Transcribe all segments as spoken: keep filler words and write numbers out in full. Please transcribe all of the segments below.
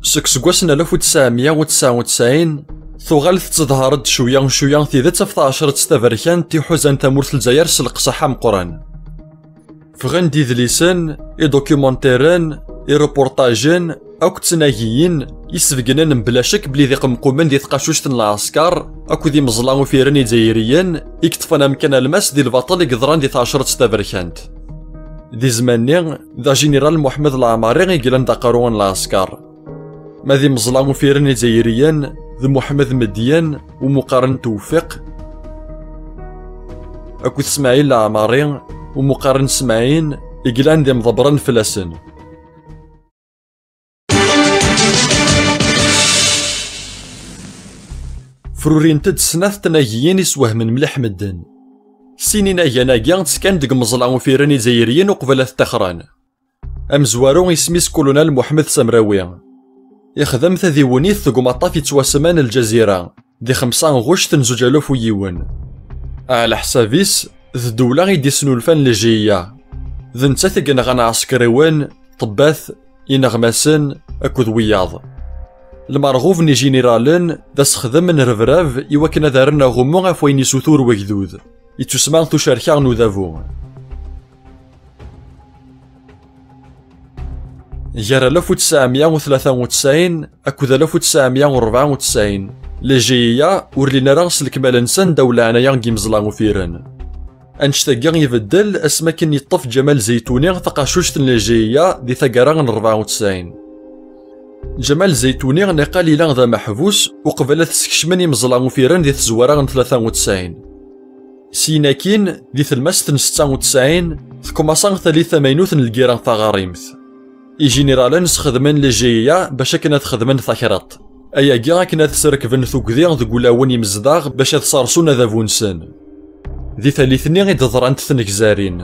Seg useggas n alef u tesɛemya u tesɛa u tesɛin, tuɣal tetteḍhar-d cwiya cwiya tidet ɣef tɛecret taberkant iḥuzan tamurt n Lezzayer s leqsaḥ ameqqran. Ffɣen-d idlisen, idukumantiren, iruportajen, akked tnagiyin, isbegnen mebla ccek belli d iqemqumen di tqacuct n lɛesker akked imeẓla ufiren izzayriyen i yeṭṭfen amkan almas di lbaṭel i yeḍran di tɛecret taberkant. Di zzman-nni, d ajiniral Muḥemmed Leɛmari i yellan d aqerru n lɛesker. Ma d imeẓla ufiren izzayriyen, d Muḥemmed Medyen, u muqaren Tewfiq, akked Smaɛil Leɛmari, u muqaren Smaɛil, i yellan d imḍebbren fell-asen. Frurint-d snat tnagiyin iswehmen mliḥ medden. Sin inagan-agi ttekkan deg imeẓla ufiren izzayriyen uqbel ad t-ttaxren. Amezwaru isem-is Kulunal Muḥemmed Samrawi. Ixdem tadiwennit deg umaṭṭaf yettwasemman Lǧazira, di xemsa ɣuct n zuǧ alaf u yiwen. Ɛla ḥsab-is, d ddewla i d-isnulfan lejiya. D nettat i yenɣan ɛeskriwen, ṭṭebbat, ineɣmasen, akked wiyaḍ. Lmerɣub n ijiniralen d asexdem n rrebrab i wakken ad rren aɣummu ɣef wayen yessutur wegdud. Ittusemma tucerka n udabu. Gar alaf u tesɛemya u tlata u tesɛin akked alaf u tesɛemya u rebɛa u tesɛin, lejiya ur llin ara s lekmal-nsen ddaw leɛnaya n yimeẓla ufiren. Annect-agi ibeddel asmi akken yeṭṭef Ǧamal Zaytuni taqacuct n lejiya di taggara n rebɛa u tesɛin. Ǧamal Zaytuni niqal ila d ameḥbus uqbel ad t-skecmen imeẓla ufiren di tezwara n tlata u tesɛin. Syin akkin, di tlemmast n setta u tesɛin, tkumaṣa tallit tamaynut n lgirra taɣarimt. Ijiniralen sxedmen lejiya bac akken ad xedmen takraḍt. Ayagi akken ad srekben tugdi deg ulawen imezdaɣ bac ad ssersun adabu-nsen. Di tallit-nni i d-ḍrant tnegzarin.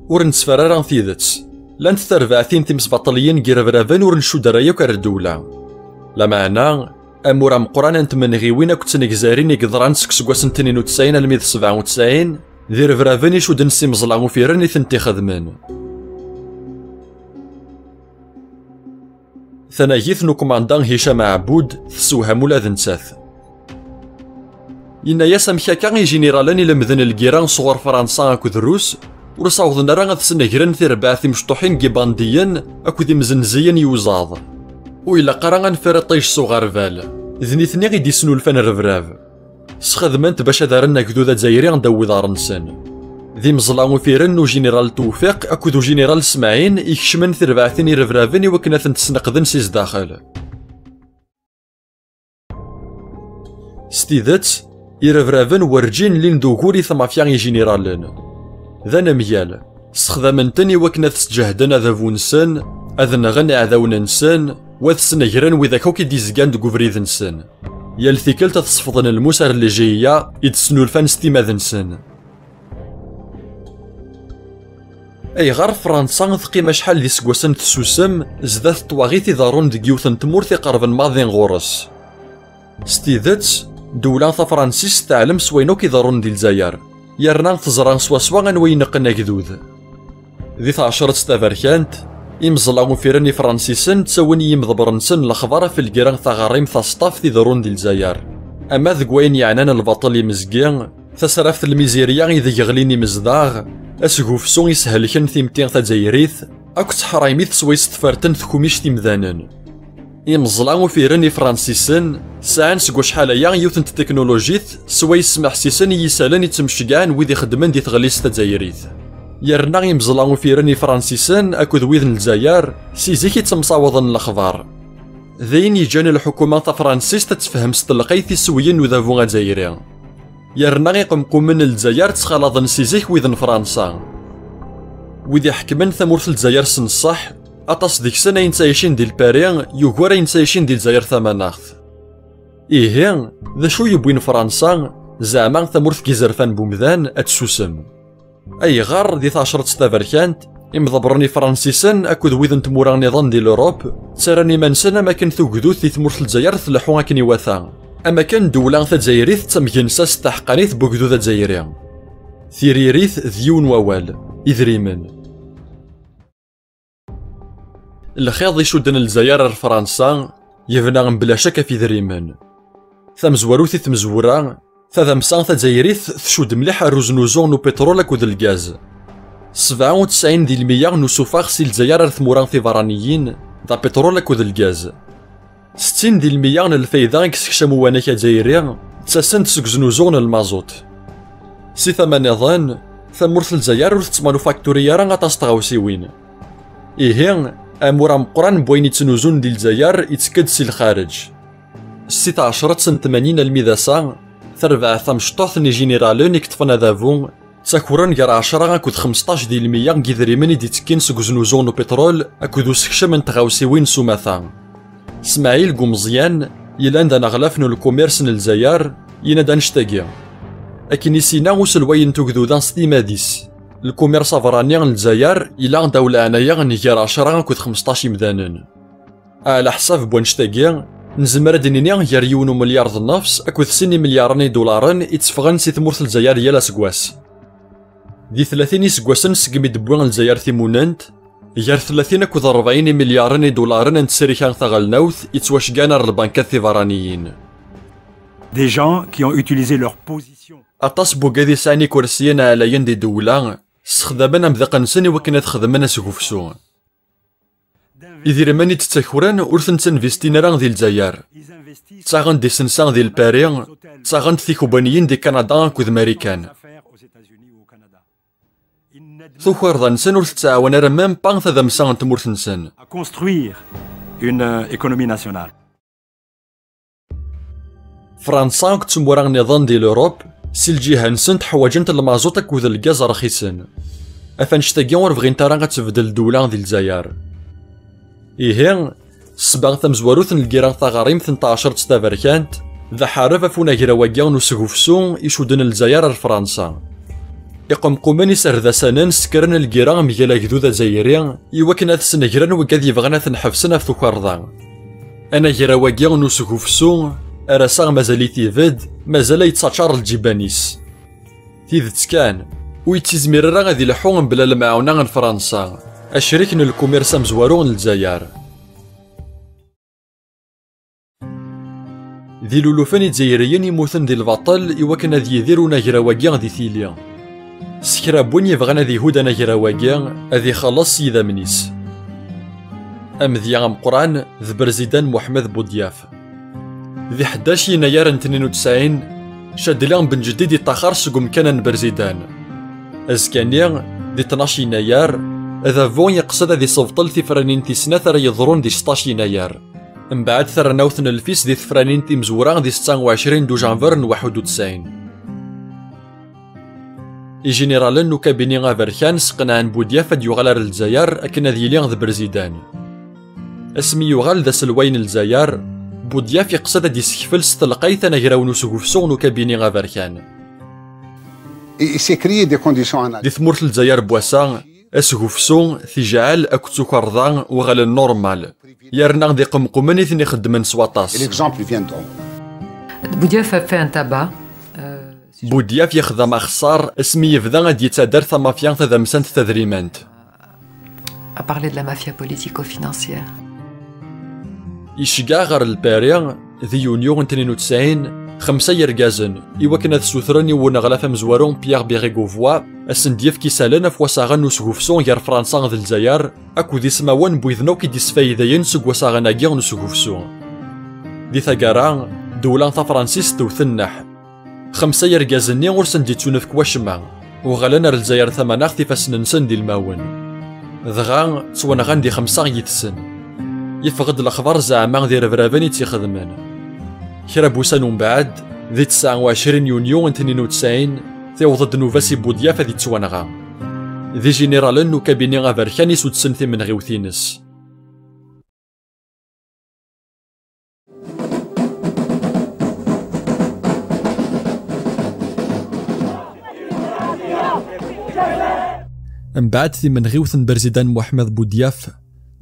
Ur nettfar ara tidet. Llant terbaɛtin timesbaṭliyin n yirebraben ur ncudd ara yakk ar ddewla. Lameɛna, amur ameqqran n tmenɣiwin akked tnegzarin i yeḍran seg useggas n tnin u tesɛin almi d sebɛa u tesɛin, d irebraben icudden s imeẓla ufiren i tent-ixedmen. Tanagit n ukmanda Hicam Ɛebbud tessewham ula d nettat. Yenna-yas amek akka ijiniralen ilemden lgira sɣur Fransa akked Rus ur sawḍen ara ad snegren tirbaɛt timecṭuḥin n yibandiyen akked imzenziyen i uzaḍ. Ur ilaq ara ad neffer iṭij s uɣerbal. D nitni i d-isnulfan rrebrab. Sxedmen-t bac ad rren agdud azzayri ddaw uḍar-nsen. D imeẓla ufiren n ujiniral Tewfiq akked ujiniral Smaɛin ikecmen tirbaɛtin irebraben i wakken ad tent-sneqden si zdaxel. S tidet, irebraben werǧin llin d ugur i tmafya ijiniralen. D anemgal, sexdamen-ten i wakken ad sǧehden adabu-nsen, ad nɣen iɛdawen-nsen, u ad snegren widak akk i d-izgan deg ubrid-nsen. Yal tikkelt ad sefḍen lmus ar lejiya i d-snulfan s timad-nsen. Ayɣer Fransa teqqim acḥal d iseggasen tessusem zdat n twaɣit iḍerrun deg yiwet n tmurt iqerben maḍi ɣur-s? S tidet, ddewla tafransist teɛlem s wayen akk iḍerrun di Lezzayer, yerna teẓra swaswa anwa ineqqen agdud. Di tɛecret taberkant, imeẓla ufiren ifransisen ttawin i yimḍebber-nsen lexbar ɣef lgira taɣarimt taseṭṭaft iḍerrun di Lezzayer, ama deg wayen yeɛnan lbaṭel imezgi, tasraft lmizirya ideg ɣlin imezdaɣ, asgufsu ishelken timetti tazzayrit, akked teḥraymit swayes tferten tkumict imdanen. Imeẓla ufiren ifransisen sɛan seg wacḥal aya yiwet n ttiknulujit swayes smeḥsisen i yisallen ittemceggɛen wid ixeddmen di tɣellist tazzayrit. Yerna imeẓla ufiren ifransisen akked wid n Lezzayer si zik i ttemsawaḍen lexbar. D ayen yeǧǧan lḥukuma tafransist ad tefhem s telqayt isewyen n udabu azzayri. Yerna iqemqumen n Lezzayer ttxalaḍen si zik wid n Fransa. Wid iḥekmen tamurt n Lezzayer s nṣeḥ, aṭas deg-sen ayen ttɛicin di Lpari yugar ayen ttɛicin di Lezzayer tamanaɣt. Ihi, d acu yewwin Fransa, zeɛma tamurt n yizerfan n umdan, ad tsusem? Ayɣer di tɛecret taberkant, Imḍebbren ifransisen akked wid n tmura nniḍen di l'Europe ttarran iman-nsen am akken tugdut di tmurt n Lezzayer tleḥḥu akken iwata, am akken ddewla tazzayrit d tamgensast taḥeqqanit n wegdud azzayri. Tiririt d yiwen wawal: idrimen. Lxiḍ icudden Lezzayer ar Fransa yebna mebla ccak ɣef idrimen. Tamezwarut i tmezwura, tadamsa tazzayrit tcudd mliḥ ar uznuzu n upitṛul akked lgaz. Sebɛa u tesɛin di lmeyya n usufaɣ si Lezzayer ar tmura tiberraniyin d apitṛul akked lgaz. Settin di lmeyya n lfayda i yessekcam uwanak azzayri ttasent seg uznuzu n lmaẓut. Si tama nniḍen, tamurt n Lezzayer ur tettmanufakturi ara aṭas n tɣawsiwin. Ihi, amur ameqqran n wayen yettnuzun di Lezzayer yettekk-d si lxareǧ. Si tɛecṛet n tmanyin almi d ass-a, tarbaɛt tamecṭuḥt n ijiniralen i yeṭṭfen adabu, ttakren gar ɛecṛa akked xemseṭṭac di lmeyya n yidrimen i d-ittekkin seg uznuzu n upitṛul akked usekcem n tɣawsiwin s umata. Smaɛil Gumẓyan, yellan d aneɣlaf n lkumirs n Lezzayer, yenna-d annect-agi: akken i s-yenna uselway n tugduda s timmad-is, lkumirs aberrani n Lezzayer yella ddaw leɛnaya n gar ɛecṛa akked xemseṭṭac imdanen. Ɛla ḥsab n wannect-agi, nezmer ad d-nini gar yiwen umilyar d nnefs akked sin imilyaren idularen i tteffɣen si tmurt n Lezzayer yal aseggas. Di tlatin iseggasen segmi d-tewwi Lezzayer timunent, gar tlatin akked rebɛin imilyaren idularen n tsirka taɣelnawt i ttwaceggan ar lbankat tiberraniyin. Des gens qui ont utilisé leur position. Aṭas n wugad yesɛan ikersiyen ɛlayen di ddewla, ssexdamen amḍiq-nsen i wakken ad xedmen asgufsu. Idrimen i d-ttakren ur ten-ttinvestin ara di Lezzayer. Ttaɣen-d isensa di Lpari, ttaɣen-d tikubaniyin di Kanada akked Marikan. Tukerḍa-nsen ur tettɛawan ara même pas tadamsa n tmurt-nsen. À construire une, euh, économie nationale. Fransa akked tmura nniḍen di l'Europe, si lǧiha-nsent ḥwaǧent lmaẓut akked lgaz rxisen. Ɣef annect-agi ur bɣint ara ad tbeddel ddewla di Lezzayer. Ihi, ssebba tamezwarut n lgira taɣarimt n tɛecṛt taberkant, d aḥareb ɣef unagraw-agi n usgufsu icudden Lezzayer ar Fransa. Iqemqumen iserdasanen ssekren lgira mgal agdud azzayri i wakken ad snegren wigad yebɣan ad ten-ḥebsen ɣef tukerḍa. Anagraw-agi n usgufsu, ar ass-a mazal-it ibedd, mazal a yettaččar lǧiban-is. Tidet kan, ur yettizmir ara ad ileḥḥu mebla lemɛawna n Fransa, acrik n lkumirs amezwaru n Lezzayer. D ilulufen izzayriyen i yemmuten di lbaṭel i wakken ad yidir unagraw-agi di tili. S kra n win yebɣan ad ihudd anagraw-agi, ad ixelleṣ s yidammen-is. Amedya ameqqran d Berzidan Muḥemmed Budyaf. Di ḥdac yennayer n tnin u tesɛin, Cadli Benǧedid iṭṭaxer seg umkan n Berzidan. Azekka-nni, di tnac yennayer, adabu yeqsed ad isebṭel tifranin tis snat ara yeḍrun di sṭac yennayer. Mbeɛd tarnawt n lfis di tefranin timezwura di setta u ɛecrin dujanver n waḥed u tesɛin. Ijiniralen n ukabini aberkan sqenɛen Budyaf ad yuɣal ar Lezzayer akken ad yili d Berzidan. Asmi yuɣal d aselway n Lezzayer, Budyaf iqsed ad d-isekfel s telqayt anagraw n usgufsu n ukabini aberkan. Il, il s'est créé des conditions à... Di tmurt n Lezzayer n wass-a, asgufsu, tijɛal akked tukerḍa uɣalen normal. Yerna d iqemqumen i ten-ixeddmen s waṭas. Et l'exemple viendront. Boudiaf a fait un tabac. Euh, si je... Budyaf yexdem axeṣṣar asmi yebda ad d-yettader tamafya tadamsant tadrimant. À parler de la mafia politico-financière. Iceggeɛ ɣer Lpari, di yunyu n tnin u tesɛin, xemsa yergazen i wakken ad ssutren i uneɣlaf amezwaru Pierre Bérégovoy, ad sen-d-yefk isallen ɣef wasaɣen n usgufsu gar Fransa d Lezzayer, akked ismawen n widen akk i d-isfaydayen seg wasaɣen-agi n usgufsu. Di taggara, ddewla tafransist tewwet nneḥ. Xemsa yergazen-nni ur sen-d-ittunefk wacemma. Uɣalen ar Lezzayer tamaneɣt ifassen-nsen d ilmawen. Dɣa, ttwanɣan di xemsa yid-sen. Yeffeɣ-d lexbar zeɛma d irebraben i tt-ixedmen. Kra n wussan umbeɛd, di tesɛa u ɛecrin yunyu n tnin u tesɛin, tiweḍ-d nnuba-s i Budyaf ad ittwanɣa. D ijiniralen n ukabini aberkan i suddsen timenɣiwt-ines. Mbeɛd timenɣiwt n Berzidan Muḥemmed Budyaf,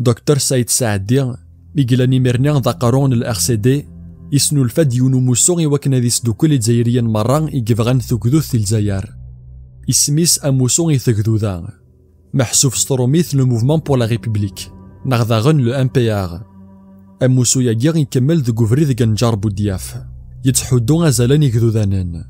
Dr Saïd Saɛdi, mi yellan imir-nni d aqerru n l'R C D, yesnulfa-d yiwen umussu i wakken ad isdukkel Izzayriyen merra i yebɣan tugdut di Lezzayer. Isem-is amussu i tegduda, meḥsub s trumit le Mouvement pour la République, neɣ daɣen le M P R. Amussu-agi ikemmel deg ubrid deg Nǧar Budyaf, yettḥuddu azal n igdudanen.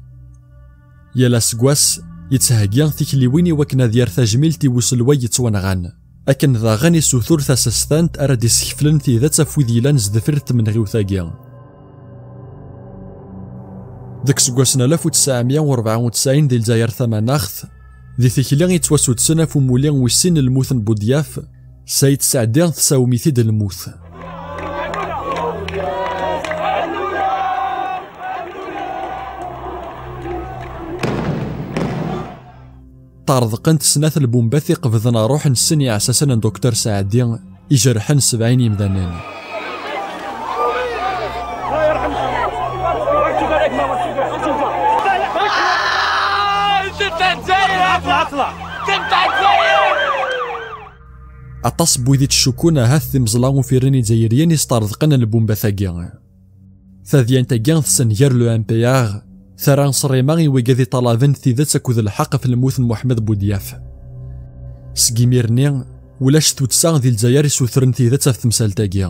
Yal aseggas, yettheggi tikliwin i wakken ad yerr tajmilt i uselway yettwanɣan, akken daɣen isutur tasestant ara d-isekflen tidet ɣef wid yellan sdeffir tmenɣiwt-agi. Deg useggas n alef u tesɛemya u rebɛa u tesɛin di Lezzayer Tamanaɣt, di tikli yettwasuddsen ɣef umuli wis sin n lmut n Budyaf, Saïd Saɛdi tessawem-it-id lmut. Ṭṭerḍqent snat lbumbat iqebḍen ṛṛuḥ n sin iɛessasen n Dr Saɛdi, ijerḥen sebɛin imdanen. Aṭas n wid ittcukkun ahat d imeẓla ufiren izzayriyen i sṭerḍqen lbumbat-agi. Tadyant-agi tessenger le M P R, terra ṣṣrima i wigad iṭalaben tidet akked lḥeqq ɣef lmut n Muḥemmed Budyaf. Seg imir-nni, ulac tuddsa di Lezzayer isutren tidet ɣef temsalt-agi.